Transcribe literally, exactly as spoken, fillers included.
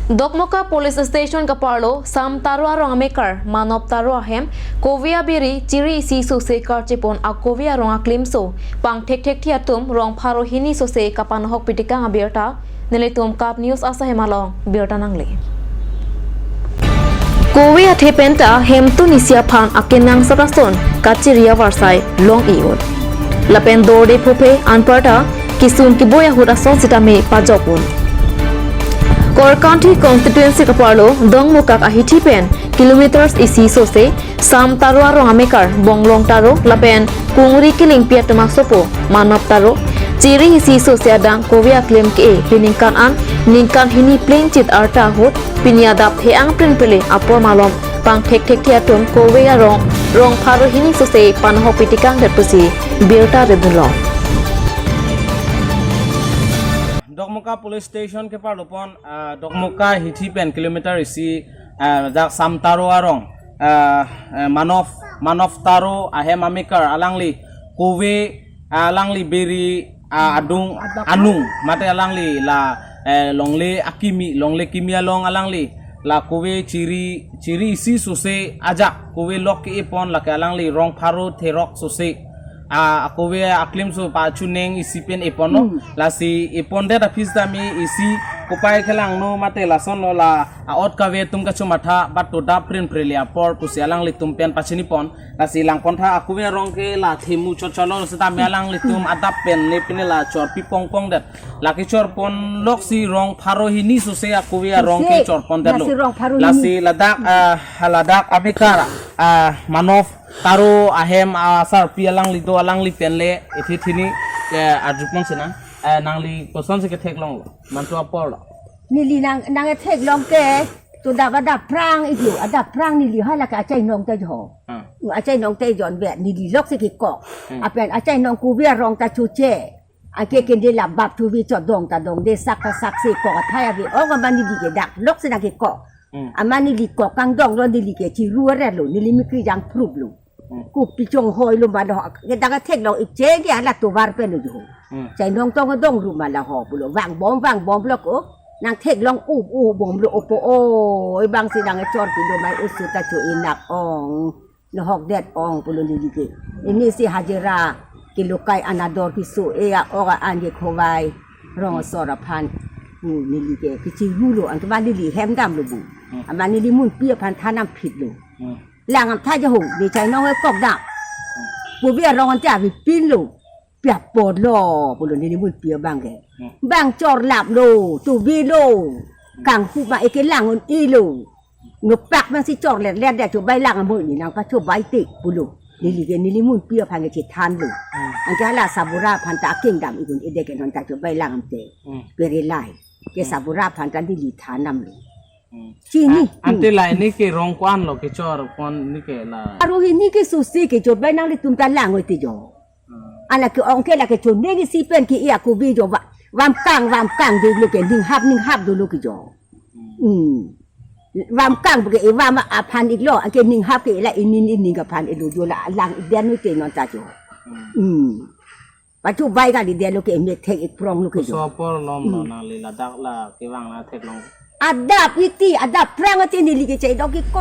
Dokmoka Police Station keparlo Sam Taro arong amekar Manop Taro ahem kove abiri chiri isi sose karchepon akove arong aklimso pangthekthekthi atum rong pharo hini sose kapanahok pitikang abirta nelitum Kap News asahem along birta nangle. Kove athe penta hemtun isi aphan akenangsot ason kachiri avarsai long-i un. Lapen dorde phophe anparta kisung keboi ahut ason sitame pajok un. Korkanthi constituency keparlo Dongmukak ahithi pen kilometers isi sose Sam Taro arong amekar Bonglong Taro lapen Kungri Kilingpi atum asopo Manop Taro chiri isi sose adang kove aklim ke-e pi ningkan an ningkan hini plengchit arta ahut pini adap the-ang prinpele apor malom pangthekthekthi atum kove arong rong pharo hini sose panahok pitikang det pusi birta ridunlong. Dokmoka Police Station keparlo pon, ah, Dokmoka hithi pen kilometer isi, ah, dak Sam Taro arong, ah, eh, Manop, Manop Taro ahem amekar alangli kove, ah, alangli biri, ah, adung anung mate alangli la, eh, longle akimi, longle kimi along alangli la kove chiri, chiri isi sose ajak kove lok ke-e pon lake alangli rong pharo therok sose a, akove aklimso pachuneng isi pen eponlo. Hmm. Lasi epondet aphi sitame isi kopai kelangno mate lasonlo la a-ot kave atum kachomatha bat to dap prinpele apor pusi alanglitum pen pachini pon. Lasi langpontha akove arong ke la themu chotchotlo sitame alanglitum adap pen ne pine la chorpi pongpong det. Lake chorpon loksi rong pharo hini sose akove arong ke sose chorpondetlo. Lasi rong pharo hini. Lasi ladak, ah, ladak amekar, ah, Manop Taro ahem asarpi alangli do alangli penle ithi thini ke arjupon sina, eh, nangli kosonsi ketheklonglo mantu aporlo. Neli nang, nang theklong ke to dap adap prang ijo, adap prang neli hala ke achainong ta jo. Hmm. Achainong ta jon be neli loksi kekok. Hmm. Apen achainong kove arong ta choche. Ake kende la bap thuvi chodong ta dongde sak ta saksi kok athai ave ong amat neli ke dak loksi nang kekok. Hmm. Amat neli kok kangdonglo neli ke chiru arelo neli mikri jangphruplo. Hmm. Kopi chonghoilo ma lo ke dak theklong ikche ke hala tovar pen lo jo. Hmm. Chainong tong dong ru ma la ho pulo vangbom vangbomlo ko nang theklong up up bomlo opo oi bangsi nang chorpi do mai usu ta cho inak ong. Nahokdet ong pulo neli ke. Inisi hajira kilokai anador kiso e a oga an ke khovai rong asor aphan. Hmm, neli ke kichirulo anke amat neli hem damlo bu. Hmm. Amat neli munpi aphan thanam phitlo. Hmm. Lang am tha jahong neli chainong e kok dam. Kove arong ante avepinlo. Pi apotlo pulo neli munpi abang ke. Hmm. Bang chorlaplo, tuvilo. Kanghu ma eke lang un-elo. Nopak bangsi chorlet let dia chobai lang amoini nang pachobai te pulo. Neli ke neli munpi aphan ke chethanlo. Hmm. Anke hala sabura aphan ta akingdam ikun ede ke non ta chobai lang amte. Hmm. Perelai. Ke Hmm. sabura aphan ta neli thandamlo. Hmm. Chini. A-, ante Hmm. la ini ke rong ko-anlo kechorpon ni ke la. Aru hini ke sose ke chobai nanglitum ta lang oi te jo. Hmm. Ana ke ong ke lake choneng isi pen ke-e akove jo va. Vamkang, vamkang dolo ke ninghap, ninghap dolo ke jo. Hmm. Vamkang ke e vam aphan iklo, anke ninghap ke la inin inin aphan elo jo la lang iden ute non ta jo. Hmm. Hmm. Pachobai kali delo ke methek ik pronglo ke jo. Koso apor lomlo Hmm. nangli ladak la kevang la theklong. Adap iti, adap prang ati neli ke chai dok ik ko.